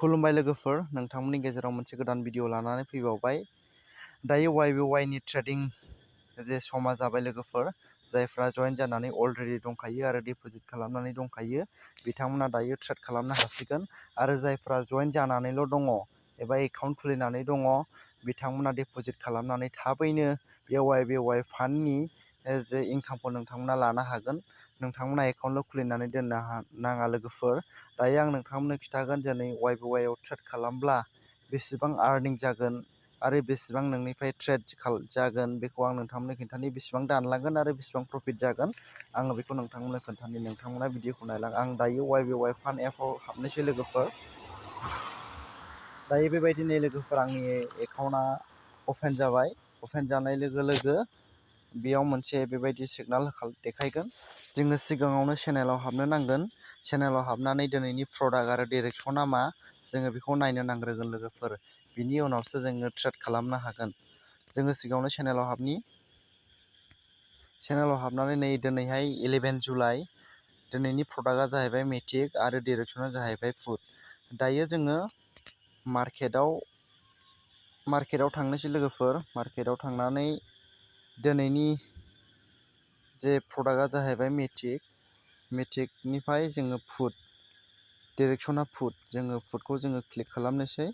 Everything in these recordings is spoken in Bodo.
खुलुमबाय लोगोफोर, नोंथांमोननि गेजेराव मोनसे गोदान भिडिअ लानानै फैबावबाय। दायो YBY नि ट्रेडिं जे समा जाबाय लोगोफोर, जायफ्रा जয়েन जानानै अलरेडि दंखायो आरो डिप'जिट खालामनानै दंखायो बिथांमोना दायो ट्रेड खालामनो हासिगोन। आरो जायफ्रा जয়েन जानानैल' दङ एबा एकाउन्ट खुलिनानै दङ बिथांमोना डिप'जिट खालामनानै थाबैनो बे YBY फान्डनि जे इनकामखौ नोंथांमोना लानो हागोन। नोंथांमोना एकाउन्टल' खुलिनानै दोननो नाङा लोगोफोर। दायो आं नोंथांमोननो खिन्थागोन दिनै YBY आव ट्रेड खालामब्ला बेसेबां आर्निं जागोन आरो बेसेबां नोंनिफ्राय ट्रेड जागोन बेखौ आं नोंथांमोननो खिन्थानि। बेसेबां दानलांगोन आरो बेसेबां प्रफिट जागोन आङो बेखौ नोंथांमोननो खोन्थानि। नोंथांमोना भिडिअखौ नायलां। आं दायो YBY फान्ड एपआव हाबनोसै लोगोफोर। दायो बेबायदिनो लोगोफोर आंनि एकाउन्टआ अपेन जाबाय। अपेन जानाय लोगो लोगो बेयाव मोनसे बेबायदि सिगनाल देखायगोन। जोङो सिगाङावनो चेनेलाव हाबनो नांगोन। चेनेलाव हाबनानै दिनैनि प्रडाक्ट आरो डिरेक्सना मा जोङो बेखौ नायनो नांग्रोगोन लोगोफोर। बिनि उनावसो जोङो ट्रेड खालामनो हागोन। जोङो सिगाङावनो चेनेलाव हाबनि। चेनेलाव हाबनानै नै दिनैहाय 11 जुलाइ। दिनैनि प्रडाक्टआ जाहैबाय मेटिक आरो डिरेक्सना जाहैबाय फुड। दायो जोङो मार्केटाव थांनोसै लोगोफोर। मार्केटाव थांनानै दिनैनि जे प्रडाक्टआ जाहैबाय मेटिकनिफ्राय जोङो फुड, डिरेक्सना फुड, जोङो फुडखौ जोङो क्लिक खालामनोसै।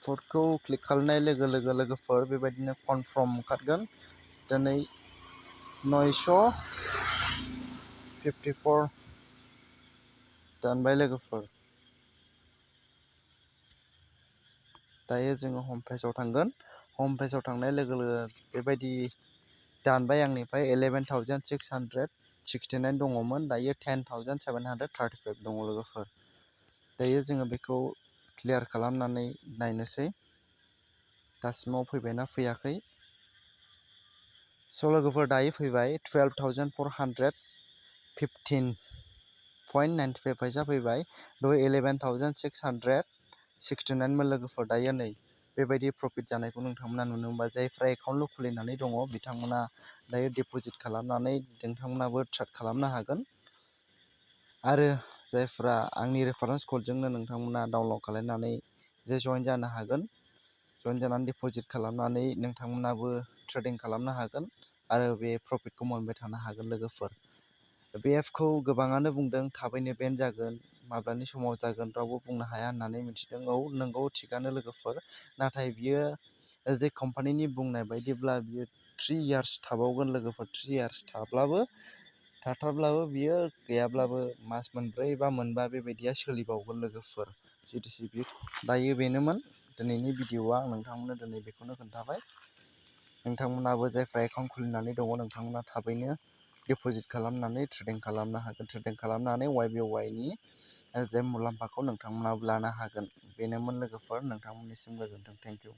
फुडखौ क्लिक खालामनाय लोगो लोगो लोगोफोर बेबायदिनो कनफार्म ओंखारगोन। दिनै 954 दानबाय लोगोफोर। दायो जोङो हम पेजाव थांगोन। हम पेजाव थांनाय लोगो लोगो बेबायदि दानबाय आंनिफ्राय 11,669 दङमोन, दायो 10,735 दङ लोगोफोर। दायो जोङो बेखौ क्लियार खालामनानै नायनोसै दासिमाव फैबायना फैयाखै। स' लोगोफोर दायो फैबाय 12,415.95 फैसा फैबाय। दहाय 11,669 मोन लोगोफोर। दायो नै बेबायदि प्रफिट जानायखौ नोंथांमोना नुनो मोनबाय। जायफ्रा एकाउन्टल' खुलिनानै दङ बिथांमोना दायो डिप'जिट खालामनानै नोंथांमोनाबो ट्रेड खालामनो हागोन। आरो जायफ्रा आंनि रेफारेन्स क'डजोंनो नोंथांमोना डाउनल'ड खालामनानै जे जয়েन जानो हागोन। जয়েन जानानै डिप'जिट खालामनानै नोंथांमोनाबो ट्रेडिं खालामनो हागोन आरो बे प्रफिटखौ मोनबाय थानो हागोन लोगोफोर। बे एपखौ गोबाङानो बुंदों थाबैनो बेन जागोन, माब्लानि समाव जागोन रावबो बुंनो हाया होननानै मिथिदों। औ नंगौ, थिगानो लोगोफोर। नाथाय बियो जे कम्पानिनि बुंनाय बायदिब्ला बियो 3 इयार्स थाबावगोन लोगोफोर। 3 इयार्स थाथारब्लाबो बियो गैयाब्लाबो मास मोनब्रै बा मोनबा बेबायदिया सोलिबावगोन लोगोफोर। दायो बेनोमोन दिनैनि भिडिअ'आ। आं नोंथांमोननो दिनै बेखौनो खोन्थाबाय। नोंथांमोनाबो जायफ्रा एकाउन्ट खुलिनानै दङ नोंथांमोना थाबैनो डिप'जिट खालामनानै ट्रेडिं खालामनो हागोन। ट्रेडिं खालामनानै YBYनि जे मुलाम्फाखौ नोंथांमोनाबो लानो हागोन। बेनोमोन लोगोफोर। नोंथांमोननिसिम गोजोन्थों। Thank you.